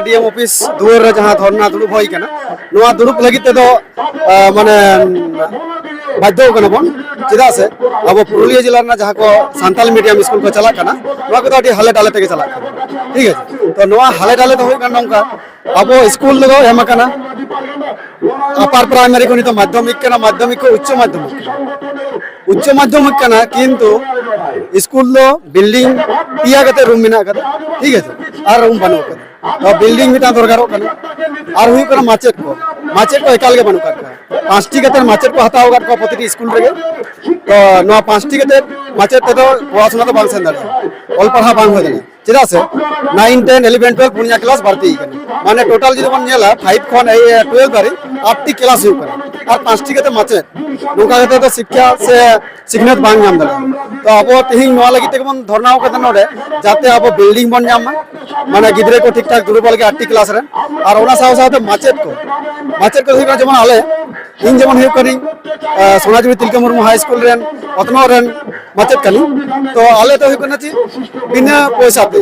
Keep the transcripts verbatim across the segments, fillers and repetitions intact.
ᱰᱤ M office ᱫᱩᱣᱟᱹᱨ ᱨᱮ ᱡᱟᱦᱟᱸ ᱫᱷᱚᱨᱱᱟ ᱫᱩᱲᱩᱵ ᱦᱩᱭ ᱠᱟᱱᱟ, ᱱᱚᱣᱟ ᱫᱩᱲᱩᱵ ᱞᱟᱹᱜᱤᱫ ᱛᱮᱫᱚ ᱟᱸ, ᱢᱟᱱᱮ ᱵᱟᱫᱽᱫᱷᱚ ᱠᱟᱱᱟ ᱵᱚᱱ᱾ ᱪᱮᱫᱟᱜ ᱥᱮ ᱟᱵᱚ ᱯᱩᱨᱩᱞᱤᱭᱟᱹ ᱡᱮᱞᱟ ᱨᱮᱱᱟᱜ ᱡᱟᱦᱟᱸ ᱠᱚ ᱥᱟᱱᱛᱟᱞᱤ ᱢᱤᱰᱤᱭᱟᱢ ᱥᱠᱩᱞ ᱠᱚ ᱪᱟᱞᱟᱜ ᱠᱟᱱᱟ, ᱱᱚᱣᱟ ᱠᱚᱫᱚ ᱟᱹᱰᱤ ᱦᱟᱞᱮ ᱰᱟᱞᱮ ᱛᱮᱜᱮ ᱪᱟᱞᱟᱜ ᱠᱟᱱᱟ᱾ ᱴᱷᱤᱠ ᱟᱪᱷᱮ, ᱛᱚ ᱱᱚᱣᱟ ᱦᱟᱞᱮ ᱰᱟᱞᱮ ᱫᱚ ᱦᱩᱭᱩᱜ ᱠᱟᱱᱟ ᱱᱚᱝᱠᱟ, ᱟᱵᱚ ᱥᱠᱩᱞ ᱫᱚ ᱮᱢ ᱟᱠᱟᱱᱟ, ᱟᱯᱟᱨ ᱯᱨᱟᱭᱢᱟᱨᱤ ᱠᱷᱚᱱ ᱱᱤᱛᱚᱜ ᱢᱟᱫᱽᱫᱷᱚᱢᱤᱠ ᱠᱟᱱᱟ, ᱢᱟᱫᱽᱫᱷᱚᱢᱤᱠ ᱠᱷᱚᱱ ᱩᱪᱪᱚ ᱢᱟᱫᱽᱫᱷᱚᱢᱤᱠ ᱠᱟᱱᱟ᱾ ᱩᱪᱪᱚ ᱢᱟᱫᱽᱫᱷᱚᱢᱤᱠ ᱠᱟᱱᱟ, ᱠᱤᱱᱛᱩ ᱥᱠᱩᱞ ᱫᱚ ᱵᱤᱞᱰᱤᱝ ᱯᱮᱭᱟ ᱠᱟᱛᱮ ᱨᱩᱢ ᱢᱮᱱᱟᱜ ᱟᱠᱟᱫᱟ, ᱴᱷᱤᱠ ᱟᱪᱷᱮ, ᱟᱨ ᱨᱩᱢ ᱵᱟᱹᱱᱩᱜ ᱟᱠᱟᱫᱟ᱾ ᱛᱚ ᱵᱤᱞᱰᱤᱝ ᱢᱤᱫᱴᱟᱝ ᱫᱚᱨᱠᱟᱨᱚᱜ ᱠᱟᱱᱟ᱾ ᱟᱨ ᱦᱩᱭᱩᱜ ᱠᱟᱱᱟ ᱢᱟᱪᱮᱫ ᱠᱚ, ᱢᱟᱪᱮᱫ ᱠᱚ ᱮᱠᱟᱞ ᱜᱮ ᱵᱟᱹᱱᱩᱜ ᱟᱠᱟᱫ ᱠᱚᱣᱟ᱾ ᱯᱟᱸᱪᱴᱤ ᱠᱟᱛᱮ ᱢᱟᱪᱮᱫ ᱠᱚ ᱦᱟᱛᱟᱣ ᱟᱠᱟᱫ ᱠᱚᱣᱟ ᱯᱨᱚᱛᱤᱴᱤ ᱥᱠᱩᱞ ᱨᱮᱜᱮ᱾ ᱛᱚ ᱱᱚᱣᱟ ᱯᱟᱸᱪᱴᱤ ᱠᱟᱛᱮ ᱢᱟᱪᱮᱫ ᱛᱮᱫᱚ ᱯᱚᱲᱟᱥᱩᱱᱟ ᱫᱚ ᱵᱟᱝ ᱥᱮᱱ ᱫᱟᱲᱮᱭᱟᱜᱼᱟ, ᱚᱞ ᱯᱟᱲᱦᱟᱣ ᱵᱟᱝ ᱦᱩᱭ ᱫᱟᱲᱮᱭᱟᱜᱼᱟ᱾ ᱪᱮᱫᱟᱜ ᱥᱮ ᱱᱟᱭᱤᱱ, ᱴᱮᱱ, ᱤᱞᱮᱵᱷᱮᱱ, ᱴᱩᱭᱮᱞᱵᱷ ᱯᱩᱱᱭᱟ ᱠᱞᱟᱥ ᱵᱟᱹᱲᱛᱤ ᱠᱟᱱᱟ᱾ ᱢᱟᱱᱮ ᱴᱳᱴᱟᱞ ᱡᱩᱫᱤ ᱵᱚᱱ ᱧᱮᱞᱟ ᱯᱷᱟᱭᱤᱵᱷ ᱠᱷᱚᱱ ᱮᱭ ᱴᱩᱭᱮᱞᱵᱷ ᱫᱷᱟᱹᱨᱤᱡ ᱟᱴᱴᱤ ᱠᱞᱟᱥ ᱦᱩᱭᱩᱜ ᱠᱟᱱᱟ, ᱟᱨ ᱯᱟᱸᱪᱴᱤ ᱠᱟᱛᱮ ᱢᱟᱪᱮᱫ᱾ ᱱᱚᱝᱠᱟ ᱠᱟᱛᱮ ᱫᱚ ᱥᱤᱠᱠᱷᱟ ᱥᱮ ᱥᱤᱠᱷᱱᱟᱹᱛ ᱵᱟᱝ ᱧᱟᱢ ᱫᱟᱲᱮᱭᱟᱜᱼᱟ᱾ ᱛᱚ ᱟᱵᱚ ᱛᱮᱦᱮᱧ ᱱᱚᱣᱟ ᱞᱟᱹᱜᱤᱫ ᱛᱮᱜᱮ ᱵᱚᱱ ᱫᱷᱚᱨᱱᱟ ᱟᱠᱟᱫᱟ ᱱᱚᱰᱮ, ᱡᱟᱛᱮ ᱟᱵᱚ ᱵᱤᱞᱰᱤᱝ ᱵᱚᱱ ᱧᱟᱢ ᱢᱟ, ᱢᱟᱱᱮ ᱜᱤᱫᱽᱨᱟᱹ ᱠᱚ ᱴᱷᱤᱠ ᱴᱷᱟᱠ ᱫᱩᱲᱩᱵ ᱞᱟᱹᱜᱤᱫ ᱟᱴᱴᱤ ᱠᱞᱟᱥ ᱨᱮ᱾ ᱟᱨ ᱚᱱᱟ ᱥᱟᱶ ᱥᱟᱶᱛᱮ ᱢᱟᱪᱮᱫ ᱠᱚ, ᱢᱟᱪᱮᱫ ᱠᱚ ᱦᱩᱭᱩᱜ ᱠᱟᱱᱟ ᱡᱮᱢᱚᱱ ᱟᱞᱮ, ᱤᱧ ᱡᱮᱢᱚᱱ ᱦᱩᱭᱩᱜ ᱠᱟᱹᱱᱟᱹᱧ ᱟᱸ, ᱥᱳᱱᱟᱡᱩᱨᱤ ᱛᱤᱞᱠᱟᱹ ᱢᱩᱨᱢᱩ ᱦᱟᱭ ᱥᱠᱩᱞ ᱨᱮᱱ ᱚᱛᱱᱚᱜ ᱨᱮᱱ ᱢᱟᱪᱮᱫ ᱠᱟᱹᱱᱟᱹᱧ᱾ ᱛᱚ ᱟᱞᱮ ᱫᱚ ᱦᱩᱭᱩᱜ ᱠᱟᱱᱟ ᱪᱮᱫ, ᱵᱤᱱᱟᱹ ᱯᱚᱭᱥᱟ ᱛᱮ,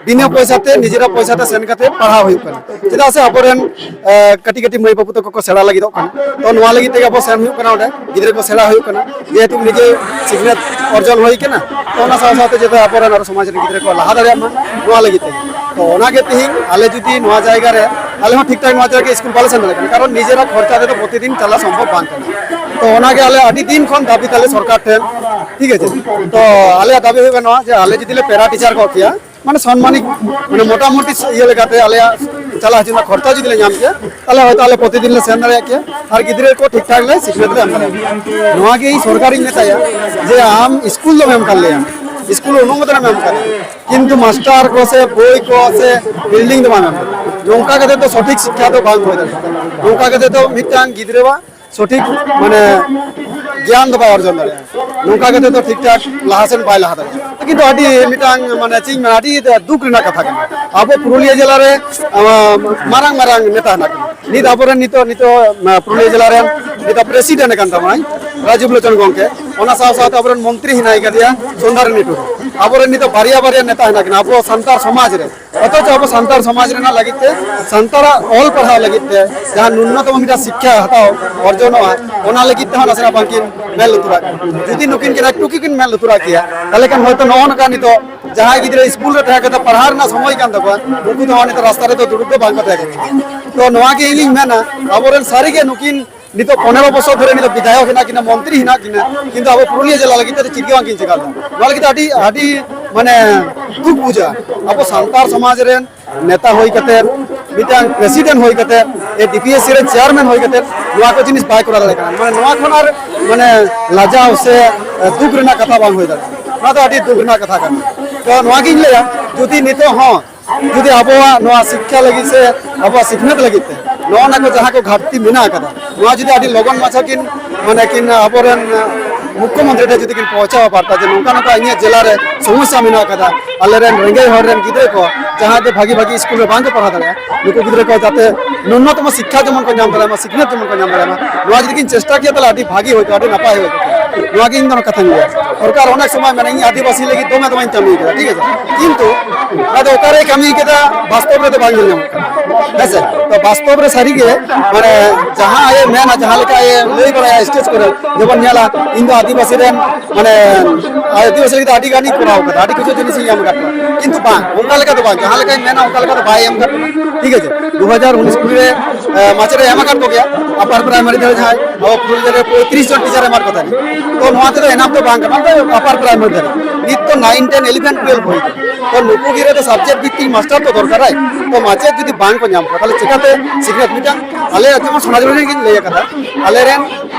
ᱵᱤᱱᱟᱹ ᱯᱚᱭᱥᱟ ᱛᱮ ᱱᱤᱡᱮᱨᱟᱜ ᱯᱚᱭᱥᱟ ᱛᱮ ᱥᱮᱱ ᱠᱟᱛᱮ ᱯᱟᱲᱦᱟᱣ ᱦᱩᱭᱩᱜ ᱠᱟᱱᱟ᱾ ᱪᱮᱫᱟᱜ ᱥᱮ ᱟᱵᱚᱨᱮᱱ ᱟᱸ, ᱠᱟᱹᱴᱤᱡ ᱠᱟᱹᱴᱤᱡ ᱢᱟᱹᱭ ᱵᱟᱹᱵᱩ ᱛᱟᱠᱚ ᱠᱚ ᱥᱮᱬᱟ ᱞᱟᱹᱜᱤᱫᱚᱜ ᱠᱟᱱᱟ᱾ ᱛᱚ ᱱᱚᱣᱟ ᱞᱟᱹᱜᱤᱫ ᱛᱮᱜᱮ ᱟᱵᱚ ᱥᱮᱱ ᱦᱩᱭᱩᱜ ᱠᱟᱱᱟ ᱚᱸᱰᱮ, ᱜᱤᱫᱽᱨᱟᱹ ᱠᱚ ᱥᱮᱬᱟ ᱦᱩᱭᱩᱜ ᱠᱟᱱᱟ, ᱡᱮᱦᱮᱛᱩ ᱱᱤᱡᱮ ᱥᱤᱠᱷᱱᱟᱹᱛ ᱚᱨᱡᱚᱱ ᱦᱩᱭ ᱠᱟᱱᱟ᱾ ᱛᱚ ᱚᱱᱟ ᱥᱟᱶ ᱥᱟᱶᱛᱮ ᱡᱟᱛᱮ ᱟᱵᱚᱨᱮᱱ ᱟᱨᱚ ᱥᱚᱢᱟᱡᱽ ᱨᱮᱱ ᱜᱤᱫᱽᱨᱟᱹ ᱠᱚ ᱞᱟᱦᱟ ᱫᱟᱲᱮᱭᱟᱜ ᱢᱟ, ᱱᱚᱣᱟ ᱞᱟᱹᱜᱤᱫ ᱛᱮᱜᱮ᱾ ᱛᱚ ᱚᱱᱟᱜᱮ ᱛᱮᱦᱮᱧ ᱟᱞᱮ ᱡᱩᱫᱤ ᱱᱚᱣᱟ ᱡᱟᱭᱜᱟ ᱨᱮ, ᱟᱞᱮ ᱦᱚᱸ ᱴᱷᱤᱠ ᱴᱷᱟᱠ ᱱᱚᱣᱟ ᱡᱟᱭᱜᱟ ᱥᱠᱩᱞ ᱵᱟᱞᱮ ᱥᱮᱱ ᱫᱟᱲᱮᱭᱟᱜ ᱠᱟᱱᱟ, ᱠᱟᱨᱚᱱ ᱱᱤᱡᱮᱨᱟᱜ ᱠᱷᱚᱨᱪᱟ ᱛᱮᱫᱚ ᱯᱨᱚᱛᱤᱫᱤᱱ ᱪᱟᱞᱟᱣ ᱥᱚᱢᱵᱷᱚᱵ ᱵᱟᱝ ᱠᱟᱱᱟ᱾ ᱛᱚ ᱚᱱᱟᱜᱮ ᱟᱞᱮ ᱟᱹᱰᱤ ᱫᱤᱱ ᱠᱷᱚᱱ ᱫᱟᱹᱵᱤ ᱛᱟᱞᱮ ᱥᱚᱨᱠᱟᱨ ᱴᱷᱮᱱ, ᱴᱷᱤᱠ ᱟᱪᱷᱮ᱾ ᱛᱚ ᱟᱞᱮᱭᱟᱜ ᱫᱟᱹᱵᱤ ᱦᱩᱭᱩᱜ ᱠᱟᱱᱟ ᱡᱮ ᱟᱞᱮ ᱡᱩᱫᱤ ᱞᱮ ᱯᱮᱨᱟ ᱴᱤᱪᱟᱨ ᱠᱚᱜ ᱠᱮᱭᱟ, ᱢᱟᱱᱮ ᱥᱚᱱᱢᱟᱱᱤᱠ, ᱢᱟᱱᱮ ᱢᱚᱴᱟᱢᱩᱴᱤ ᱤᱭᱟᱹ ᱞᱮᱠᱟᱛᱮ ᱟᱞᱮᱭᱟᱜ ᱪᱟᱞᱟᱜ ᱦᱤᱡᱩᱜ ᱨᱮᱱᱟᱜ ᱠᱷᱚᱨᱪᱟ ᱡᱩᱫᱤ ᱞᱮ ᱧᱟᱢ ᱠᱮᱭᱟ, ᱛᱟᱦᱚᱞᱮ ᱦᱚᱭᱛᱚ ᱟᱞᱮ ᱯᱨᱚᱛᱤᱫᱤᱱ ᱞᱮ ᱥᱮᱱ ᱫᱟᱲᱮᱭᱟᱜ ᱠᱮᱭᱟ ᱟᱨ ᱜᱤᱫᱽᱨᱟᱹ ᱠᱚ ᱴᱷᱤᱠ ᱴᱷᱟᱠ ᱞᱮ ᱥᱤᱠᱷᱱᱟᱹᱛ ᱞᱮ ᱮᱢ ᱫᱟᱲᱮᱭᱟᱠᱚᱣᱟ᱾ ᱱᱚᱣᱟ ᱜᱮ ᱤᱧ ᱥᱚᱨᱠᱟᱨᱤᱧ ᱢᱮᱛᱟᱭᱟ ᱡᱮ ᱟᱢ ᱥᱠᱩᱞ ᱫᱚᱢ ᱮᱢ ᱠᱟᱱ ᱞᱮᱭᱟ, ᱥᱠᱩᱞ ᱚᱱᱩᱢᱳᱫᱚᱱ ᱮᱢ ᱮᱢ ᱠᱟᱱᱟ, ᱠᱤᱱᱛᱩ ᱢᱟᱥᱴᱟᱨ ᱠᱚ ᱥᱮ ᱵᱳᱭ ᱠᱚ ᱥᱮ ᱵᱤᱞᱰᱤᱝ ᱫᱚ ᱵᱟᱝ ᱮᱢ ᱠᱟᱱᱟ᱾ ᱱᱚᱝᱠᱟ ᱠᱟᱛᱮ ᱫᱚ ᱥᱚᱴᱷᱤᱠ ᱥᱤᱠᱠᱷᱟ ᱫᱚ ᱵᱟᱝ ᱦᱩᱭ ᱫᱟᱲᱮᱭᱟᱜᱼᱟ᱾ ᱱᱚᱝᱠᱟ ᱠᱟᱛᱮ ᱫᱚ ᱢᱤᱫᱴᱟᱝ ᱜᱤᱫᱽᱨᱟᱹᱣᱟᱜ ᱥᱚᱴᱷᱤᱠ ᱢᱟᱱᱮ ᱜᱮᱭᱟᱱ ᱫᱚ ᱵᱟᱭ ᱚᱨᱡᱚᱱ ᱫᱟᱲᱮᱭᱟᱜᱼᱟ᱾ ᱱᱚᱝᱠᱟ ᱠᱟᱛᱮ ᱫᱚ ᱴᱷᱤᱠ ᱴᱷᱟᱠ ᱞᱟᱦᱟ ᱥᱮᱱ ᱵᱟᱭ ᱞᱟᱦᱟ ᱫᱟᱲᱮᱭᱟᱜᱼᱟ᱾ ᱠᱤᱱᱛᱩ ᱟᱹᱰᱤ ᱢᱤᱫᱴᱟᱝ ᱢᱟᱱᱮ ᱪᱮᱫ ᱤᱧ ᱢᱮᱱᱟ, ᱟᱹᱰᱤ ᱫᱩᱠ ᱨᱮᱱᱟᱜ ᱠᱟᱛᱷᱟ ᱠᱟᱱᱟ᱾ ᱟᱵᱚ ᱯᱩᱨᱩᱞᱤᱭᱟᱹ ᱡᱮᱞᱟ ᱨᱮ ᱟᱸ, ᱢᱟᱨᱟᱝ ᱢᱟᱨᱟᱝ ᱱᱮᱛᱟ ᱦᱮᱱᱟᱜ ᱠᱚᱣᱟ᱾ ᱱᱤᱛ ᱟᱵᱚᱨᱮᱱ ᱱᱤᱛᱚᱜ, ᱱᱤᱛᱚᱜ ᱟᱸ, ᱯᱩᱨᱩᱞᱤᱭᱟᱹ ᱡᱮᱞᱟ ᱨᱮᱱ ᱱᱤᱛᱚᱜ ᱯᱨᱮᱥᱤᱰᱮᱱᱴ ᱠᱟᱱ ᱛᱟᱵᱚᱱᱟᱭ ᱨᱟᱡᱤᱵ ᱞᱳᱪᱚᱱ ᱜᱚᱢᱠᱮ, ᱚᱱᱟ ᱥᱟᱶ ᱥᱟᱶᱛᱮ ᱟᱵᱚᱨᱮᱱ ᱢᱚᱱᱛᱨᱤ ᱦᱮᱱᱟᱭ ᱠᱟᱫᱮᱭᱟ ᱥᱚᱱᱫᱷᱟᱨᱟᱱᱤ ᱴᱩᱰᱩ᱾ ᱟᱵᱚᱨᱮᱱ ᱱᱤᱛᱚᱜ ᱵᱟᱨᱭᱟ ᱵᱟᱨᱭᱟ ᱱᱮᱛᱟ ᱦᱮᱱᱟᱜ ᱠᱤᱱᱟ ᱟᱵᱚ ᱥᱟᱱᱛᱟᱲ ᱥᱚᱢᱟᱡᱽ ᱨᱮ, ᱚᱛᱷᱚᱪᱚ ᱟᱵᱚ ᱥᱟᱱᱛᱟᱲ ᱥᱚᱢᱟᱡᱽ ᱨᱮᱱᱟᱜ ᱞᱟᱹᱜᱤᱫ ᱛᱮ, ᱥᱟᱱᱛᱟᱲᱟᱜ ᱚᱞ ᱯᱟᱲᱦᱟᱣ ᱞᱟᱹᱜᱤᱫ ᱛᱮ ᱡᱟᱦᱟᱸ ᱱᱩᱱᱱᱚᱛᱚᱢ ᱢᱤᱫᱴᱟᱝ ᱥᱤᱠᱠᱷᱟ ᱦᱟᱛᱟᱣ ᱚᱨᱡᱚᱱᱚᱜᱼᱟ, ᱚᱱᱟ ᱞᱟᱹᱜᱤᱫ ᱛᱮᱦᱚᱸ ᱱᱟᱥᱮᱱᱟᱜ ᱵᱟᱝᱠᱤᱱ ᱢᱮᱫ ᱞᱩᱛᱩᱨᱟᱜ ᱠᱟᱱᱟ᱾ ᱡᱩᱫᱤ ᱱᱩᱠᱤᱱ ᱠᱤᱱ ᱮᱠᱴᱩ ᱠᱤᱱ ᱢᱮᱫ ᱞᱩᱛᱩᱨᱟᱜ ᱠᱮᱭᱟ, ᱛᱟᱦᱚᱞᱮ ᱠᱷᱟᱱ ᱦᱚᱭᱛᱚ ᱱᱚᱜᱼᱚ ᱱᱚᱝᱠᱟ ᱱᱤᱛᱚᱜ ᱡᱟᱦᱟᱸᱭ ᱜᱤᱫᱽᱨᱟᱹ ᱥᱠᱩᱞ ᱨᱮ ᱛᱟᱦᱮᱸ ᱠᱟᱛᱮ ᱯᱟᱲᱦᱟᱣ ᱨᱮᱱᱟᱜ ᱥᱚᱢᱚᱭ ᱠᱟᱱ ᱛᱟᱠᱚᱣᱟ, ᱩᱱᱠᱩ ᱫᱚ ᱱᱤᱛᱚᱜ ᱨᱟᱥᱛᱟ ᱨᱮᱫᱚ ᱫᱩᱲᱩᱵ ᱫᱚ ᱵᱟᱝ ᱠᱚ ᱛᱟᱦᱮᱸ ᱠᱟᱱᱟ᱾ ᱛᱚ ᱱᱚᱣᱟ ᱜᱮ ᱤᱧᱤᱧ ᱢᱮᱱᱟ, ᱟᱵᱚᱨᱮᱱ ᱥᱟᱹᱨᱤᱜᱮ ᱱᱩᱠᱤᱱ ᱱᱤᱛᱚᱜ ᱯᱚᱱᱮᱨᱚ ᱵᱚᱪᱷᱚᱨ ᱫᱷᱚᱨᱮ ᱱᱤᱛᱚᱜ ᱵᱤᱫᱷᱟᱭᱚᱠ ᱦᱮᱱᱟᱜ ᱠᱤᱱᱟ, ᱢᱚᱱᱛᱨᱤ ᱦᱮᱱᱟᱜ ᱠᱤᱱᱟ, ᱠᱤᱱᱛᱩ ᱟᱵᱚ ᱯᱩᱨᱩᱞᱤᱭᱟᱹ ᱡᱮᱞᱟ ᱞᱟᱹᱜᱤᱫ ᱛᱮ ᱪᱮᱫ ᱜᱮ ᱵᱟᱝᱠᱤᱱ ᱪᱮᱠᱟ ᱞᱮᱫᱟ᱾ ᱱᱚᱣᱟ ᱞᱟᱹᱜᱤᱫ ᱛᱮ ᱟᱹᱰᱤ, ᱟᱹᱰᱤ ᱢᱟᱱᱮ ᱫᱩᱠ ᱵᱩᱡᱷᱟᱹᱜᱼᱟ᱾ ᱟᱵᱚ ᱥᱟᱱᱛᱟᱲ ᱥᱚᱢᱟᱡᱽ ᱨᱮᱱ ᱱᱮᱛᱟ ᱦᱩᱭ ᱠᱟᱛᱮ, ᱢᱤᱫᱴᱟᱝ ᱯᱨᱮᱥᱤᱰᱮᱱᱴ ᱦᱩᱭ ᱠᱟᱛᱮ, ᱮ ᱰᱤᱯᱤᱮᱥᱥᱤ ᱨᱮ ᱪᱮᱭᱟᱨᱢᱮᱱ ᱦᱩᱭ ᱠᱟᱛᱮ ᱱᱚᱣᱟ ᱠᱚ ᱡᱤᱱᱤᱥ ᱵᱟᱭ ᱠᱚᱨᱟᱣ ᱫᱟᱲᱮᱭᱟᱜ ᱠᱟᱱᱟ᱾ ᱢᱟᱱᱮ ᱱᱚᱣᱟ ᱠᱷᱚᱱ ᱟᱨ ᱢᱟᱱᱮ ᱞᱟᱡᱟᱣ ᱥᱮ ᱫᱩᱠ ᱨᱮᱱᱟᱜ ᱠᱟᱛᱷᱟ ᱵᱟᱝ ᱦᱩᱭ ᱫᱟᱲᱮᱭᱟᱜᱼᱟ᱾ ᱱᱚᱣᱟ ᱫᱚ ᱟᱹᱰᱤ ᱫᱩᱠ ᱨᱮᱱᱟᱜ ᱠᱟᱛᱷᱟ ᱠᱟᱱᱟ᱾ ᱛᱚ ᱱᱚᱣᱟ ᱜᱤᱧ ᱞᱟᱹᱭᱟ, ᱡᱩᱫᱤ ᱱᱤᱛᱚᱜ ᱦᱚᱸ ᱡᱩᱫᱤ ᱟᱵᱚᱣᱟᱜ ᱱᱚᱣᱟ ᱥᱤᱠᱠᱷᱟ ᱞᱟᱹᱜᱤᱫ ᱥᱮ ᱟᱵᱚᱣᱟᱜ ᱥᱤᱠᱷᱱᱟᱹᱛ ᱞᱟᱹᱜᱤᱫ ᱛᱮ ᱱᱚᱜᱼᱚ ᱱᱟ ᱠᱚ ᱡᱟᱦᱟᱸ ᱠᱚ ᱜᱷᱟᱴᱛᱤ ᱢᱮᱱᱟᱜ ᱟᱠᱟᱫᱟ, ᱱᱚᱣᱟ ᱡᱩᱫᱤ ᱟᱹᱰᱤ ᱞᱚᱜᱚᱱ ᱢᱟᱪᱷᱟ ᱠᱤᱱ, ᱢᱟᱱᱮ ᱠᱤᱱ ᱟᱵᱚᱨᱮᱱ ᱢᱩᱠᱷᱭᱚᱢᱚᱱᱛᱨᱤ ᱴᱷᱮᱱ ᱡᱩᱫᱤ ᱠᱤᱱ ᱯᱳᱣᱪᱷᱟᱣᱟ ᱵᱟᱨᱛᱟ ᱡᱮ ᱱᱚᱝᱠᱟ ᱱᱚᱝᱠᱟ ᱤᱧᱟᱹᱜ ᱡᱮᱞᱟ ᱨᱮ ᱥᱚᱢᱚᱥᱥᱟ ᱢᱮᱱᱟᱜ ᱟᱠᱟᱫᱟ, ᱟᱞᱮᱨᱮᱱ ᱨᱮᱸᱜᱮᱡ ᱦᱚᱲ ᱨᱮᱱ ᱜᱤᱫᱽᱨᱟᱹ ᱠᱚ ᱡᱟᱦᱟᱸᱭ ᱫᱚ ᱵᱷᱟᱹᱜᱤ ᱵᱷᱟᱹᱜᱤ ᱥᱠᱩᱞ ᱨᱮ ᱵᱟᱝ ᱠᱚ ᱯᱟᱲᱦᱟᱣ ᱫᱟᱲᱮᱭᱟᱜᱼᱟ, ᱱᱩᱠᱩ ᱜᱤᱫᱽᱨᱟᱹ ᱠᱚ ᱡᱟᱛᱮ ᱱᱩᱱᱱᱚᱛᱚᱢᱚ ᱥᱤᱠᱠᱷᱟ ᱡᱮᱢᱚᱱ ᱠᱚ ᱧᱟᱢ ᱫᱟᱲᱮᱭᱟᱜ ᱢᱟ, ᱥᱤᱠᱷᱱᱟᱹᱛ ᱡᱮᱢᱚᱱ ᱠᱚ ᱧᱟᱢ ᱫᱟᱲᱮᱭᱟᱜ ᱢᱟ, ᱱᱚᱣᱟ ᱡᱩᱫᱤ ᱠᱤᱱ ᱪᱮᱥᱴᱟ ᱠᱮᱭᱟ ᱛᱟᱦᱚᱞᱮ ᱟᱹᱰᱤ ᱵᱷᱟᱹᱜᱤ ᱦᱩᱭ ᱠᱚᱜᱼᱟ, ᱟᱹᱰᱤ ᱱᱟᱯᱟᱭ ᱦᱩᱭ ᱠᱚᱜᱼᱟ᱾ ᱱᱚᱣᱟ ᱜᱮ ᱤᱧ ᱫᱚ ᱠᱟᱛᱷᱟᱧ ᱞᱟᱹᱭᱟ᱾ ᱥᱚᱨᱠᱟᱨ ᱚᱱᱮᱠ ᱥᱚᱢᱚᱭ ᱢᱮᱱᱟ ᱤᱧ ᱟᱹᱫᱤᱵᱟᱹᱥᱤ ᱞᱟᱹᱜᱤᱫ ᱫᱚᱢᱮ ᱫᱚᱢᱮᱧ ᱠᱟᱹᱢᱤ ᱠᱟᱫᱟ, ᱴᱷᱤᱠ ᱟᱪᱷᱮ, ᱠᱤᱱᱛᱩ ᱟᱫᱚ ᱚᱠᱟᱨᱮ ᱠᱟᱹᱢᱤ ᱠᱮᱫᱟ ᱵᱟᱥᱛᱚᱵ ᱨᱮᱫᱚ ᱵᱟᱝ ᱧᱮᱞ ᱧᱟᱢᱚᱜ ᱠᱟᱱᱟ᱾ ᱦᱮᱸ ᱥᱮ? ᱛᱚ ᱵᱟᱥᱛᱚᱵ ᱨᱮ ᱥᱟᱹᱨᱤ ᱜᱮ ᱢᱟᱱᱮ ᱡᱟᱦᱟᱸ ᱟᱡ ᱮ ᱢᱮᱱᱟ, ᱡᱟᱦᱟᱸ ᱞᱮᱠᱟ ᱟᱡ ᱮ ᱞᱟᱹᱭ ᱵᱟᱲᱟᱭᱟ ᱥᱴᱮᱡᱽ ᱠᱚᱨᱮ, ᱡᱮᱢᱚᱱ ᱧᱮᱞᱟ ᱤᱧ ᱫᱚ ᱟᱹᱫᱤᱵᱟᱹᱥᱤ ᱨᱮᱱ ᱢᱟᱱᱮ ᱟᱹᱫᱤᱵᱟᱹᱥᱤ ᱞᱟᱹᱜᱤᱫ ᱫᱚ ᱟᱹᱰᱤ ᱜᱟᱱᱤᱧ ᱠᱚᱨᱟᱣ ᱠᱟᱫᱟ, ᱟᱹᱰᱤ ᱠᱤᱪᱷᱩ ᱡᱤᱱᱤᱥ ᱤᱧ ᱮᱢ ᱟᱠᱟᱫ ᱠᱚᱣᱟ, ᱠᱤᱱᱛᱩ ᱵᱟᱝ, ᱚᱱᱠᱟ ᱞᱮᱠᱟ ᱫᱚ ᱵᱟᱝ, ᱡᱟᱦᱟᱸ ᱞᱮᱠᱟᱧ ᱢᱮᱱᱟ ᱚᱱᱠᱟ ᱞᱮᱠᱟ ᱫᱚ ᱵᱟᱭ ᱮᱢ ᱟᱠᱟᱫ ᱠᱚᱣᱟ᱾ ᱴᱷᱤᱠ ᱟᱪᱷᱮ, ᱫᱩ ᱦᱟᱡᱟᱨ ᱩᱱᱤᱥ ᱠᱩᱲᱤ ᱨᱮ ᱮ, ᱢᱟᱪᱮᱫ ᱮ ᱮᱢ ᱟᱠᱟᱫ ᱠᱚᱜᱮᱭᱟ ᱟᱯᱟᱨ ᱯᱨᱟᱭᱢᱟᱨᱤ ᱫᱷᱟᱨᱮ ᱡᱟᱦᱟᱸᱭ ᱟᱵᱚ ᱯᱩᱨᱩᱞᱤᱭᱟᱹ ᱨᱮ ᱯᱚᱸᱭᱛᱨᱤᱥ ᱡᱚᱱ ᱴᱤᱪᱟᱨ ᱮᱢᱟᱜ ᱠᱚ ᱛᱟᱦᱮᱸᱱᱟ᱾ ᱛᱚ ᱱᱚᱣᱟ ᱛᱮᱫᱚ ᱮᱱᱟᱯ ᱫᱚ ᱵᱟᱝ ᱠᱟᱱᱟ, ᱛᱚ ᱟᱯᱟᱨ ᱯᱨᱟᱭᱢᱟᱨᱤ ᱫᱷᱟᱨᱮ ᱱᱤᱛ ᱛᱚ ᱱᱟᱭᱤᱱ, ᱴᱮᱱ, ᱤᱞᱤᱵᱷᱮᱱ, ᱴᱩᱭᱮᱞᱵᱷ ᱦᱩᱭ ᱟᱠᱟᱱᱟ᱾ ᱛᱚ ᱱᱩᱠᱩ ᱜᱤᱫᱽᱨᱟᱹ ᱫᱚ ᱥᱟᱵᱡᱮᱠᱴ ᱵᱷᱤᱛᱛᱤᱠ ᱢᱟᱥᱴᱟᱨ ᱛᱚ ᱫᱚᱨᱠᱟᱨᱟᱭ᱾ ᱛᱚ ᱢᱟᱪᱮᱫ ᱡᱩᱫᱤ ᱵᱟᱝ ᱠᱚ ᱧᱟᱢ ᱠᱚᱣᱟ ᱛᱟᱦᱚᱞᱮ ᱪᱤᱠᱟᱹᱛᱮ ᱥᱤᱠᱷᱱᱟᱹᱛ ᱢᱤᱫᱴᱟᱝ, ᱟᱞᱮ ᱡᱮᱢᱚᱱ ᱥᱚᱱᱟᱡᱷᱩᱨᱤ ᱨᱮᱜᱤᱧ ᱞᱟᱹᱭ ᱟᱠᱟᱫᱟ, ᱟᱞᱮᱨᱮᱱ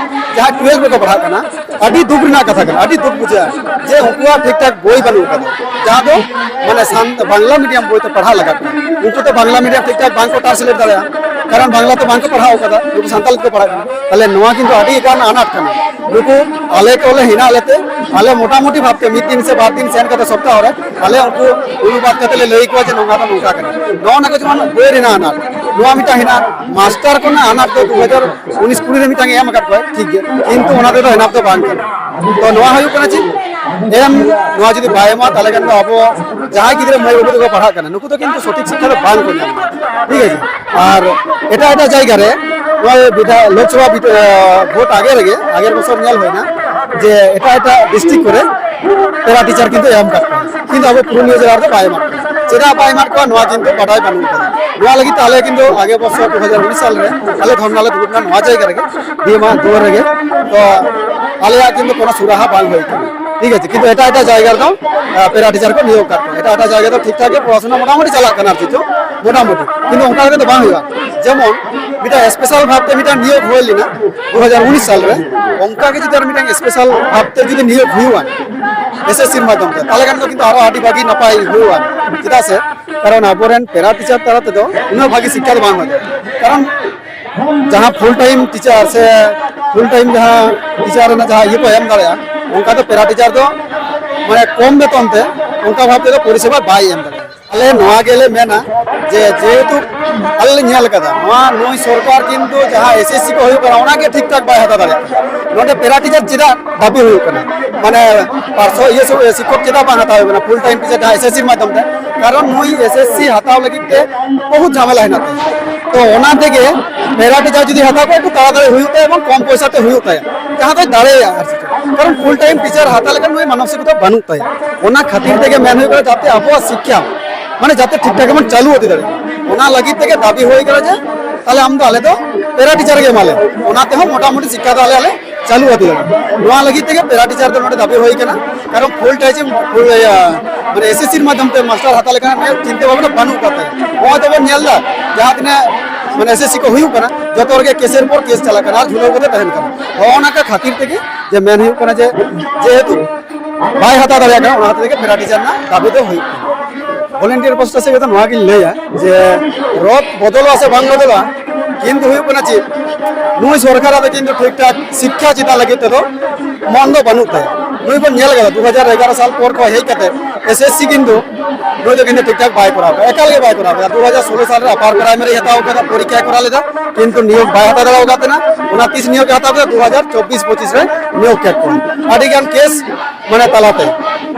ᱡᱟᱦᱟᱸᱭ ᱴᱩᱭᱮᱞᱵᱷ ᱨᱮᱠᱚ ᱯᱟᱲᱦᱟᱜ ᱠᱟᱱᱟ, ᱟᱹᱰᱤ ᱫᱩᱠ ᱨᱮᱱᱟᱜ ᱠᱟᱛᱷᱟ ᱠᱟᱱᱟ, ᱟᱹᱰᱤ ᱫᱩᱠ ᱵᱩᱡᱷᱟᱹᱜᱼᱟ ᱡᱮ ᱩᱱᱠᱩᱣᱟᱜ ᱴᱷᱤᱠ ᱴᱷᱟᱠ ᱵᱳᱭ ᱵᱟᱹᱱᱩᱜ ᱟᱠᱟᱫᱟ, ᱡᱟᱦᱟᱸ ᱫᱚ ᱢᱟᱱᱮ ᱥᱟᱱ-, ᱵᱟᱝᱞᱟ ᱢᱤᱰᱤᱭᱟᱢ ᱵᱳᱭ ᱛᱮ ᱯᱟᱲᱦᱟᱣ ᱞᱟᱜᱟᱜ ᱠᱟᱱᱟ᱾ ᱩᱱᱠᱩ ᱫᱚ ᱵᱟᱝᱞᱟ ᱢᱤᱰᱤᱭᱟᱢ ᱴᱷᱤᱠ ᱴᱷᱟᱠ ᱵᱟᱝ ᱠᱚ ᱴᱨᱟᱱᱥᱞᱮᱴ ᱫᱟᱲᱮᱭᱟᱜᱼᱟ, ᱠᱟᱨᱚᱱ ᱵᱟᱝᱞᱟ ᱛᱮ ᱵᱟᱝ ᱠᱚ ᱯᱟᱲᱦᱟᱣ ᱟᱠᱟᱫᱟ, ᱩᱱᱠᱩ ᱥᱟᱱᱛᱟᱲᱤ ᱛᱮᱠᱚ ᱯᱟᱲᱦᱟᱜ ᱠᱟᱱᱟ᱾ ᱛᱟᱦᱚᱞᱮ ᱱᱚᱣᱟ ᱠᱤᱱᱛᱩ ᱟᱹᱰᱤ ᱜᱟᱱ ᱟᱱᱟᱴ ᱠᱟᱱᱟ᱾ ᱱᱩᱠᱩ ᱟᱞᱮ ᱠᱚᱞᱮ ᱦᱮᱱᱟᱜ ᱞᱮᱛᱮ ᱟᱞᱮ ᱢᱚᱴᱟᱢᱩᱴᱤ ᱵᱷᱟᱵᱛᱮ ᱢᱤᱫ ᱫᱤᱱ ᱥᱮ ᱵᱟᱨ ᱫᱤᱱ ᱥᱮᱱ ᱠᱟᱛᱮ ᱥᱚᱯᱛᱟᱦᱚ ᱨᱮ ᱟᱞᱮ ᱩᱱᱠᱩ ᱚᱱᱩᱵᱟᱫ ᱠᱟᱛᱮ ᱞᱮ ᱞᱟᱹᱭ ᱟᱠᱚᱣᱟ ᱡᱮ ᱱᱚᱝᱠᱟ ᱫᱚ ᱱᱚᱝᱠᱟ ᱠᱟᱱᱟ᱾ ᱱᱚᱜᱼᱚ ᱱᱚᱣᱟ ᱠᱚ ᱡᱮᱢᱚᱱ ᱵᱳᱭ ᱨᱮᱱᱟᱜ ᱟᱱᱟᱴ, ᱱᱚᱣᱟ ᱢᱤᱫᱴᱟᱝ ᱦᱮᱱᱟᱜᱼᱟ᱾ ᱢᱟᱥᱴᱟᱨ ᱠᱚᱨᱮᱱᱟᱜ ᱟᱱᱟᱴ ᱫᱚ ᱫᱩ ᱦᱟᱡᱟᱨ ᱩᱱᱤᱥ ᱠᱩᱲᱤ ᱨᱮ ᱢᱤᱫᱴᱟᱝ ᱮ ᱮᱢ ᱟᱠᱟᱫ ᱠᱚᱣᱟ, ᱴᱷᱤᱠ ᱜᱮᱭᱟ, ᱠᱤᱱᱛᱩ ᱚᱱᱟ ᱛᱮᱫᱚ ᱮᱱᱟᱯ ᱫᱚ ᱵᱟᱝ ᱠᱟᱱᱟ᱾ ᱛᱚ ᱱᱚᱣᱟ ᱦᱩᱭᱩᱜ ᱠᱟᱱᱟ ᱪᱮᱫ? ᱮᱢ, ᱱᱚᱣᱟ ᱡᱩᱫᱤ ᱵᱟᱭ ᱮᱢᱟ, ᱛᱟᱦᱚᱞᱮ ᱠᱷᱟᱱ ᱫᱚ ᱟᱵᱚ ᱡᱟᱦᱟᱸᱭ ᱜᱤᱫᱽᱨᱟᱹ ᱢᱟᱹᱭ ᱵᱟᱹᱵᱩ ᱛᱟᱠᱚ ᱯᱟᱲᱦᱟᱜ ᱠᱟᱱᱟ, ᱱᱩᱠᱩ ᱫᱚ ᱠᱤᱱᱛᱩ ᱥᱚᱴᱷᱤᱠ ᱥᱤᱠᱠᱷᱟ ᱫᱚ ᱵᱟᱝ ᱠᱚ ᱧᱟᱢᱟ᱾ ᱴᱷᱤᱠ ᱟᱪᱷᱮ? ᱟᱨ ᱮᱴᱟᱜ ᱮᱴᱟᱜ ᱡᱟᱭᱜᱟ ᱨᱮ, ᱱᱚᱜᱼᱚᱭ ᱵᱤᱫᱷᱟ-, ᱞᱳᱠᱥᱚᱵᱷᱟ ᱵᱤᱫᱷᱟ-, ᱟᱸ, ᱵᱷᱳᱴ ᱟᱜᱮ ᱨᱮᱜᱮ, ᱟᱜᱮᱨ ᱵᱚᱪᱷᱚᱨ ᱧᱮᱞ ᱦᱩᱭᱱᱟ ᱡᱮ ᱮᱴᱟᱜ ᱮᱴᱟᱜ ᱰᱤᱥᱴᱨᱤᱠᱴ ᱠᱚᱨᱮ ᱯᱮᱨᱟ ᱴᱤᱪᱟᱨ ᱠᱤᱱᱛᱩ ᱮᱢ ᱠᱟᱜ ᱠᱚᱣᱟ, ᱠᱤᱱᱛᱩ ᱟᱵᱚ ᱯᱩᱨᱩᱞᱤᱭᱟᱹ ᱡᱮᱞᱟ ᱨᱮᱫᱚ ᱵᱟᱭ ᱮᱢᱟᱜ ᱠᱚᱣᱟ᱾ ᱪᱮᱫᱟᱜ ᱵᱟᱭ ᱮᱢᱟᱜ ᱠᱚᱣᱟ, ᱱᱚᱣᱟ ᱠᱤᱱᱛᱩ ᱵᱟᱰᱟᱭ ᱵᱟᱹᱱᱩᱜ ᱠᱟᱫᱟ᱾ ᱱᱚᱣᱟ ᱞᱟᱹᱜᱤᱫ ᱛᱮ ᱟᱞᱮ ᱠᱤᱱᱛᱩ ᱟᱜᱮ ᱵᱚᱪᱷᱚᱨ ᱫᱩ ᱦᱟᱡᱟᱨ ᱩᱱᱤᱥ ᱥᱟᱞ ᱨᱮ ᱟᱞᱮ ᱫᱷᱚᱨᱱᱟ ᱞᱮ ᱫᱩᱲᱩᱵ ᱞᱮᱱᱟ ᱱᱚᱣᱟ ᱡᱟᱭᱜᱟ ᱨᱮᱜᱮ, ᱰᱤ ᱮᱢ ᱟᱜ ᱫᱩᱣᱟᱹᱨ ᱨᱮᱜᱮ᱾ ᱛᱚ ᱟᱞᱮᱭᱟᱜ ᱠᱤᱱᱛᱩ ᱠᱳᱱᱳ ᱥᱩᱨᱟᱦᱟ ᱵᱟᱝ ᱦᱩᱭ ᱠᱟᱱᱟ᱾ ᱴᱷᱤᱠ ᱟᱪᱷᱮ, ᱠᱤᱱᱛᱩ ᱮᱴᱟᱜ ᱮᱴᱟᱜ ᱡᱟᱭᱜᱟ ᱨᱮᱫᱚ, ᱟᱸ, ᱯᱮᱨᱟ ᱴᱤᱪᱟᱨ ᱠᱚ ᱱᱤᱭᱳᱜ ᱠᱟᱜ ᱠᱚᱣᱟ᱾ ᱮᱴᱟᱜ ᱮᱴᱟᱜ ᱡᱟᱭᱜᱟ ᱫᱚ ᱴᱷᱤᱠ ᱴᱷᱟᱠ ᱜᱮ ᱯᱚᱲᱟᱥᱩᱱᱟ ᱢᱚᱴᱟᱢᱩᱴᱤ ᱪᱟᱞᱟᱜ ᱠᱟᱱᱟ ᱟᱨ ᱪᱮᱫ ᱪᱚ, ᱢᱚᱴᱟᱢᱩᱴᱤ᱾ ᱠᱤᱱᱛᱩ ᱚᱱᱠᱟ ᱠᱟᱛᱮ ᱫᱚ ᱵᱟᱝ ᱦᱩᱭᱩᱜᱼᱟ᱾ ᱡᱮᱢᱚᱱ ᱢᱤᱫᱴᱟᱝ ᱥᱯᱮᱥᱟᱞ ᱵᱷᱟᱵᱽᱛᱮ ᱢᱤᱫᱴᱟᱝ ᱱᱤᱭᱳᱜ ᱦᱩᱭ ᱞᱮᱱᱟ ᱫᱩ ᱦᱟᱡᱟᱨ ᱩᱱᱤᱥ ᱥᱟᱞ ᱨᱮ, ᱚᱱᱠᱟ ᱜᱮ ᱡᱩᱫᱤ ᱟᱨ ᱢᱤᱫᱴᱟᱝ ᱥᱯᱮᱥᱟᱞ ᱵᱷᱟᱵᱽᱛᱮ ᱡᱩᱫᱤ ᱱᱤᱭᱳᱜ ᱦᱩᱭᱩᱜᱼᱟ ᱮᱥ ᱮᱥ ᱥᱤ ᱢᱟᱫᱽᱫᱷᱚᱢ ᱛᱮ, ᱛᱟᱦᱚᱞᱮ ᱠᱷᱟᱱ ᱫᱚ ᱠᱤᱱᱛᱩ ᱟᱨᱚ ᱟᱹᱰᱤ ᱵᱷᱟᱹᱜᱤ ᱱᱟᱯᱟᱭ ᱦᱩᱭᱩᱜᱼᱟ᱾ ᱪᱮᱫᱟᱜ ᱥᱮ ᱠᱟᱨᱚᱱ ᱟᱵᱚᱨᱮᱱ ᱯᱮᱨᱟ ᱴᱤᱪᱟᱨ ᱛᱟᱞᱟ ᱛᱮᱫᱚ ᱩᱱᱟᱹᱜ ᱵᱷᱟᱹᱜᱤ ᱥᱤᱠᱠᱷᱟ ᱫᱚ ᱵᱟᱝ ᱦᱩᱭᱩᱜᱼᱟ᱾ ᱠᱟᱨᱚᱱ ᱡᱟᱦᱟᱸ ᱯᱷᱩᱞ ᱴᱟᱭᱤᱢ ᱴᱤᱪᱟᱨ ᱥᱮ ᱯᱷᱩᱞ ᱴᱟᱭᱤᱢ ᱡᱟᱦᱟᱸ ᱴᱤᱪᱟᱨ ᱨᱮᱱᱟᱜ ᱡᱟᱦᱟᱸ ᱤᱭᱟᱹ ᱠᱚ ᱮᱢ ᱫᱟᱲᱮᱭᱟᱜᱼᱟ, ᱚᱱᱠᱟ ᱫᱚ ᱯᱮᱨᱟ ᱴᱤᱪᱟᱨ ᱫᱚ ᱢᱟᱱᱮ ᱠᱚᱢ ᱵᱮᱛᱚᱱ ᱛᱮ ᱚᱱᱠᱟ ᱵᱷᱟᱵ ᱛᱮᱫᱚ ᱯᱚᱨᱤᱥᱮᱵᱟ ᱵᱟᱭ ᱮᱢ ᱫᱟᱲᱮᱭᱟᱜᱼᱟ᱾ ᱟᱞᱮ ᱱᱚᱣᱟ ᱜᱮᱞᱮ ᱢᱮᱱᱟ ᱡᱮ ᱡᱮᱦᱮᱛᱩ ᱟᱞᱮ ᱞᱮ ᱧᱮᱞ ᱠᱟᱫᱟ, ᱱᱚᱣᱟ ᱱᱩᱭ ᱥᱚᱨᱠᱟᱨ ᱠᱤᱱᱛᱩ ᱡᱟᱦᱟᱸ ᱮᱥ ᱮᱥ ᱥᱤ ᱠᱚ ᱦᱩᱭᱩᱜ ᱠᱟᱱᱟ, ᱚᱱᱟᱜᱮ ᱴᱷᱤᱠ ᱴᱷᱟᱠ ᱵᱟᱭ ᱦᱟᱛᱟᱣ ᱫᱟᱲᱮᱭᱟᱜ ᱠᱟᱱᱟ᱾ ᱱᱚᱰᱮ ᱯᱮᱨᱟ ᱴᱤᱪᱟᱨ ᱪᱮᱫᱟᱜ ᱫᱟᱹᱵᱤ ᱦᱩᱭᱩᱜ ᱠᱟᱱᱟ, ᱢᱟᱱᱮ ᱯᱟᱨᱥᱚ ᱤᱭᱟᱹ ᱥᱚ-, ᱥᱤᱠᱠᱷᱚᱠ ᱪᱮᱫᱟᱜ ᱵᱟᱝ ᱦᱟᱛᱟᱣ ᱦᱩᱭᱩᱜ ᱠᱟᱱᱟ ᱯᱷᱩᱞ ᱴᱟᱭᱤᱢ ᱴᱤᱪᱟᱨ ᱡᱟᱦᱟᱸ ᱮᱥ ᱮᱥ ᱥᱤ ᱢᱟᱫᱽᱫᱷᱚᱢ ᱛᱮ? ᱠᱟᱨᱚᱱ ᱱᱩᱭ ᱮᱥ ᱮᱥ ᱥᱤ ᱦᱟᱛᱟᱣ ᱞᱟᱹᱜᱤᱫ ᱛᱮ ᱵᱚᱦᱩᱛ ᱡᱷᱟᱢᱮᱞᱟ ᱦᱮᱱᱟᱜ ᱛᱟᱭᱟ᱾ ᱛᱚ ᱚᱱᱟ ᱛᱮᱜᱮ ᱯᱮᱨᱟ ᱴᱤᱪᱟᱨ ᱡᱩᱫᱤ ᱦᱟᱛᱟᱣ ᱠᱚᱣᱟ, ᱮᱠᱴᱩ ᱛᱟᱲᱟᱛᱟᱲᱤ ᱦᱩᱭᱩᱜ ᱛᱟᱭᱟ ᱮᱵᱚᱝ ᱠᱚᱢ ᱯᱚᱭᱥᱟ ᱛᱮ ᱦᱩᱭᱩᱜ ᱛᱟᱭᱟ, ᱡᱟᱦᱟᱸ ᱫᱚᱭ ᱫᱟᱲᱮᱭᱟᱜᱼᱟ ᱟᱨ ᱪᱮᱫ᱾ ᱠᱟᱨᱚᱱ ᱯᱷᱩᱞ ᱴᱟᱭᱤᱢ ᱴᱤᱪᱟᱨ ᱦᱟᱛᱟᱣ ᱞᱮᱠᱟᱱ ᱱᱩᱭ ᱢᱟᱱᱚᱥᱤᱠᱚᱛᱟ ᱵᱟᱹᱱᱩᱜ ᱛᱟᱭᱟ᱾ ᱚᱱᱟ ᱠᱷᱟᱹᱛᱤᱨ ᱛᱮᱜᱮ ᱢᱮᱱ ᱦᱩᱭᱩᱜ ᱠᱟᱱᱟ ᱡᱟᱛᱮ ᱟᱵᱚᱣᱟᱜ ᱥᱤᱠᱠᱷᱟ ᱢᱟᱱᱮ ᱡᱟᱛᱮ ᱴᱷᱤᱠ ᱴᱷᱟᱠ ᱵᱚᱱ ᱪᱟᱹᱞᱩ ᱤᱫᱤ ᱫᱟᱲᱮᱭᱟᱜ, ᱚᱱᱟ ᱞᱟᱹᱜᱤᱫ ᱛᱮᱜᱮ ᱫᱟᱹᱵᱤ ᱦᱩᱭ ᱠᱟᱱᱟ ᱡᱮ ᱛᱟᱦᱞᱮ ᱟᱢ ᱫᱚ ᱟᱞᱮ ᱫᱚ ᱯᱮᱨᱟ ᱴᱤᱪᱟᱨ ᱜᱮ ᱮᱢᱟᱞᱮ, ᱚᱱᱟ ᱛᱮᱦᱚᱸ ᱢᱚᱴᱟᱢᱩᱴᱤ ᱥᱤᱠᱠᱷᱟ ᱫᱚ ᱟᱞᱮ ᱟᱞᱮ ᱪᱟᱹᱞᱩ ᱤᱫᱤ ᱫᱟᱲᱮᱭᱟᱜ᱾ ᱱᱚᱣᱟ ᱞᱟᱹᱜᱤᱫ ᱛᱮᱜᱮ ᱯᱮᱨᱟ ᱴᱤᱪᱟᱨ ᱫᱚ ᱱᱚᱰᱮ ᱫᱟᱹᱵᱤ ᱦᱩᱭ ᱠᱟᱱᱟ᱾ ᱠᱟᱨᱚᱱ ᱯᱷᱩᱞ ᱴᱟᱭᱤᱢ, ᱯᱷᱩᱞ, ᱤᱭᱟᱹ, ᱢᱟᱱᱮ ᱮᱥ ᱮᱥ ᱥᱤ ᱢᱟᱫᱽᱫᱷᱚᱢ ᱛᱮ ᱢᱟᱥᱴᱟᱨ ᱦᱟᱛᱟᱣ ᱞᱮᱠᱟᱱᱟᱜ ᱪᱤᱱᱛᱟᱹ ᱵᱷᱟᱵᱽᱱᱟ ᱵᱟᱹᱱᱩᱜ ᱠᱟᱫ ᱛᱟᱭᱟ᱾ ᱱᱚᱜᱼᱚᱭ ᱛᱚᱵᱮ ᱧᱮᱞ ᱮᱫᱟ ᱡᱟᱦᱟᱸ ᱛᱤᱱᱟᱹᱜ ᱢᱟᱱᱮ ᱮᱥ ᱮᱥ ᱥᱤ ᱠᱚ ᱦᱩᱭᱩᱜ ᱠᱟᱱᱟ, ᱡᱚᱛᱚ ᱨᱮᱜᱮ ᱠᱮᱥᱮᱨ ᱯᱚᱨ ᱠᱮᱥ ᱪᱟᱞᱟᱜ ᱠᱟᱱᱟ ᱟᱨ ᱡᱷᱩᱞᱟᱹᱣ ᱠᱟᱛᱮ ᱛᱟᱦᱮᱱ ᱠᱟᱱᱟ᱾ ᱱᱚᱜᱼᱚ ᱱᱚᱝᱠᱟ ᱠᱷᱟᱹᱛᱤᱨ ᱛᱮᱜᱮ ᱡᱮ ᱢᱮᱱ ᱦᱩᱭᱩᱜ ᱠᱟᱱᱟ ᱡᱮ ᱡᱮᱦᱮᱛᱩ ᱵᱟᱭ ᱦᱟᱛᱟᱣ ᱫᱟᱲᱮᱭᱟᱜ ᱠᱟᱱᱟ, ᱚᱱᱟ ᱠᱷᱟᱹᱛᱤᱨ ᱛᱮᱜᱮ ᱯᱮᱨᱟ ᱴᱤᱪᱟᱨ ᱨᱮᱱᱟᱜ ᱫᱟᱹᱵᱤ ᱫᱚ ᱦᱩᱭᱩᱜ ᱠᱟᱱᱟ᱾ ᱵᱷᱚᱞᱮᱱᱴᱤᱭᱟᱨ ᱯᱟᱥᱴᱟ ᱥᱮᱫ ᱠᱷᱚᱱ ᱱᱚᱣᱟ ᱜᱤᱧ ᱞᱟᱹᱭᱟ ᱡᱮ ᱨᱚᱛ ᱵᱚᱫᱚᱞᱚᱜᱼᱟ ᱥᱮ ᱵᱟᱝ ᱵᱚᱫᱚᱞᱚᱜᱼᱟ, ᱠᱤᱱᱛᱩ ᱦᱩᱭᱩᱜ ᱠᱟᱱᱟ ᱪᱮᱫ, ᱱᱩᱭ ᱥᱚᱨᱠᱟᱨᱟᱜ ᱫᱚ ᱠᱤᱱᱛᱩ ᱴᱷᱤᱠ ᱴᱷᱟᱠ ᱥᱤᱠᱠᱷᱟ ᱪᱮᱛᱟᱱ ᱞᱟᱹᱜᱤᱫ ᱛᱮᱫᱚ ᱢᱚᱱ ᱫᱚ ᱵᱟᱹᱱᱩᱜ ᱛᱟᱭᱟ᱾ ᱱᱩᱭ ᱵᱚᱱ ᱧᱮᱞ ᱠᱟᱫᱟ ᱫᱩ ᱦᱟᱡᱟᱨ ᱮᱜᱟᱨᱚ ᱥᱟᱞ ᱯᱚᱨ ᱠᱷᱚᱱ ᱦᱮᱡ ᱠᱟᱛᱮ ᱮᱥ ᱮᱥ ᱥᱤ ᱠᱤᱱᱛᱩ ᱱᱩᱭ ᱫᱚ ᱠᱤᱱᱛᱩ ᱴᱷᱤᱠ ᱴᱷᱟᱠ ᱵᱟᱭ ᱠᱚᱨᱟᱣ ᱠᱟᱫᱟ, ᱮᱠᱟᱞ ᱜᱮ ᱵᱟᱭ ᱠᱚᱨᱟᱣ ᱠᱟᱫᱟ᱾ ᱫᱩ ᱦᱟᱡᱟᱨ ᱥᱳᱞᱳ ᱥᱟᱞ ᱨᱮ ᱟᱯᱟᱨ ᱯᱨᱟᱭᱢᱟᱨᱤ ᱦᱟᱛᱟᱣ ᱠᱟᱫᱟ, ᱯᱚᱨᱤᱠᱠᱷᱟᱭ ᱠᱚᱨᱟᱣ ᱞᱮᱫᱟ, ᱠᱤᱱᱛᱩ ᱱᱤᱭᱳᱜ ᱵᱟᱭ ᱦᱟᱛᱟᱣ ᱫᱟᱲᱮ ᱟᱠᱟᱫ ᱛᱟᱦᱮᱱᱟ᱾ ᱚᱱᱟ ᱛᱤᱥ ᱱᱤᱭᱳᱜ ᱮ ᱦᱟᱛᱟᱣ ᱠᱮᱫᱟ? ᱫᱩ ᱦᱟᱡᱟᱨ ᱪᱚᱵᱵᱤᱥ ᱯᱚᱸᱪᱤᱥ ᱨᱮ ᱱᱤᱭᱳᱜ ᱠᱮᱫ ᱠᱚᱣᱟ ᱟᱹᱰᱤ ᱜᱟᱱ ᱠᱮᱥ ᱢᱟᱱᱮ ᱛᱟᱞᱟᱛᱮ᱾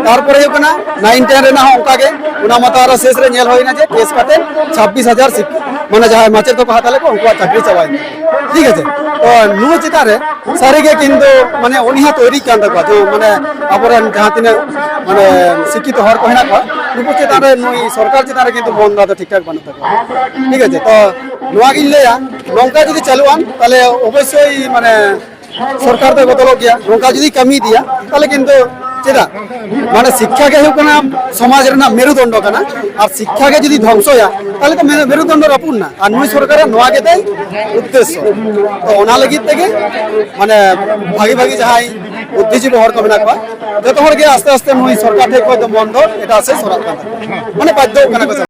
ᱛᱟᱨᱯᱚᱨᱮ ᱦᱩᱭᱩᱜ ᱠᱟᱱᱟ ᱱᱟᱭᱤᱱ ᱴᱮᱱ ᱨᱮᱱᱟᱜ ᱦᱚᱸ ᱚᱱᱠᱟ ᱜᱮ, ᱚᱱᱟ ᱢᱟᱛᱚ ᱟᱨᱚ ᱥᱮᱥ ᱨᱮ ᱧᱮᱞ ᱦᱩᱭᱱᱟ ᱡᱮ ᱠᱮᱥ ᱠᱟᱛᱮ ᱪᱷᱟᱵᱵᱤᱥ ᱦᱟᱡᱟᱨ ᱥᱤᱠ-, ᱢᱟᱱᱮ ᱡᱟᱦᱟᱸᱭ ᱢᱟᱪᱮᱫ ᱠᱚᱠᱚ ᱦᱟᱛᱟᱣ ᱞᱮᱫ ᱠᱚᱣᱟ ᱩᱱᱠᱩᱣᱟᱜ ᱪᱟᱹᱠᱨᱤ ᱪᱟᱵᱟᱭᱮᱱᱟ᱾ ᱴᱷᱤᱠ ᱟᱪᱷᱮ, ᱛᱚ ᱱᱩᱭ ᱪᱮᱛᱟᱱ ᱨᱮ ᱥᱟᱹᱨᱤᱜᱮ ᱠᱤᱱᱛᱩ ᱢᱟᱱᱮ ᱩᱱᱤ ᱦᱚᱸ ᱛᱚᱭᱨᱤᱜ ᱠᱟᱱ ᱛᱟᱠᱚᱣᱟ, ᱡᱮ ᱢᱟᱱᱮ ᱟᱵᱚᱨᱮᱱ ᱡᱟᱦᱟᱸ ᱛᱤᱱᱟᱹᱜ ᱢᱟᱱᱮ ᱥᱤᱠᱠᱷᱤᱛᱚ ᱦᱚᱲ ᱠᱚ ᱦᱮᱱᱟᱜ ᱠᱚᱣᱟ, ᱱᱩᱠᱩ ᱪᱮᱛᱟᱱ ᱨᱮ ᱱᱩᱭ ᱥᱚᱨᱠᱟᱨ ᱪᱮᱛᱟᱱ ᱨᱮ ᱠᱤᱱᱛᱩ ᱢᱚᱱ ᱫᱚ ᱴᱷᱤᱠ ᱴᱷᱟᱠ ᱵᱟᱹᱱᱩᱜ ᱛᱟᱠᱚᱣᱟ᱾ ᱴᱷᱤᱠ ᱟᱪᱷᱮ, ᱛᱚ ᱱᱚᱣᱟ ᱜᱤᱧ ᱞᱟᱹᱭᱟ, ᱱᱚᱝᱠᱟ ᱡᱩᱫᱤ ᱪᱟᱹᱞᱩᱜᱼᱟ ᱛᱟᱦᱞᱮ ᱚᱵᱚᱥᱥᱳᱭ ᱢᱟᱱᱮ ᱥᱚᱨᱠᱟᱨ ᱫᱚᱭ ᱵᱚᱫᱚᱞᱚᱜ ᱜᱮᱭᱟ᱾ ᱱᱚᱝᱠᱟ ᱡᱩᱫᱤ ᱠᱟᱹᱢᱤ ᱤᱫᱤᱭᱟ ᱛᱟᱦᱞᱮ ᱠᱤᱱᱛᱩ ᱪᱮᱫᱟᱜ? ᱢᱟᱱᱮ ᱥᱤᱠᱠᱷᱟ ᱜᱮ ᱦᱩᱭᱩᱜ ᱠᱟᱱᱟ ᱥᱚᱢᱟᱡᱽ ᱨᱮᱱᱟᱜ ᱢᱮᱨᱩᱫᱚᱱᱰᱚ ᱠᱟᱱᱟ, ᱟᱨ ᱥᱤᱠᱠᱷᱟ ᱜᱮ ᱡᱩᱫᱤ ᱫᱷᱚᱝᱥᱚᱭᱟ ᱛᱟᱦᱞᱮ ᱛᱚ ᱢᱮᱨᱩ-, ᱢᱮᱨᱩᱫᱚᱱᱰᱚ ᱨᱟᱹᱯᱩᱫ ᱮᱱᱟ᱾ ᱟᱨ ᱱᱩᱭ ᱥᱚᱨᱠᱟᱨᱟᱜ ᱱᱚᱣᱟ ᱜᱮ ᱛᱟᱭ ᱩᱫᱽᱫᱮᱥᱥᱚ᱾ ᱛᱚ ᱚᱱᱟ ᱞᱟᱹᱜᱤᱫ ᱛᱮᱜᱮ ᱢᱟᱱᱮ ᱵᱷᱟᱜᱤ ᱵᱷᱟᱜᱤ ᱡᱟᱦᱟᱸᱭ ᱵᱩᱫᱽᱫᱷᱤᱡᱤᱵᱤ ᱦᱚᱲ ᱠᱚ ᱢᱮᱱᱟᱜ ᱠᱚᱣᱟ, ᱡᱚᱛᱚ ᱦᱚᱲ ᱜᱮ ᱟᱥᱛᱮ ᱟᱥᱛᱮ ᱱᱩᱭ ᱥᱚᱨᱠᱟᱨ ᱴᱷᱮᱱ ᱠᱷᱚᱱ ᱫᱚ ᱢᱚᱱ ᱫᱚ ᱮᱴᱟᱜ ᱥᱮᱫ ᱥᱚᱨᱟᱜ ᱠᱟᱱ ᱛᱟᱠᱚᱣᱟ, ᱢᱟᱱᱮ ᱵᱟᱫᱽᱫᱷᱚᱜ ᱠᱟᱱᱟ ᱠᱚ᱾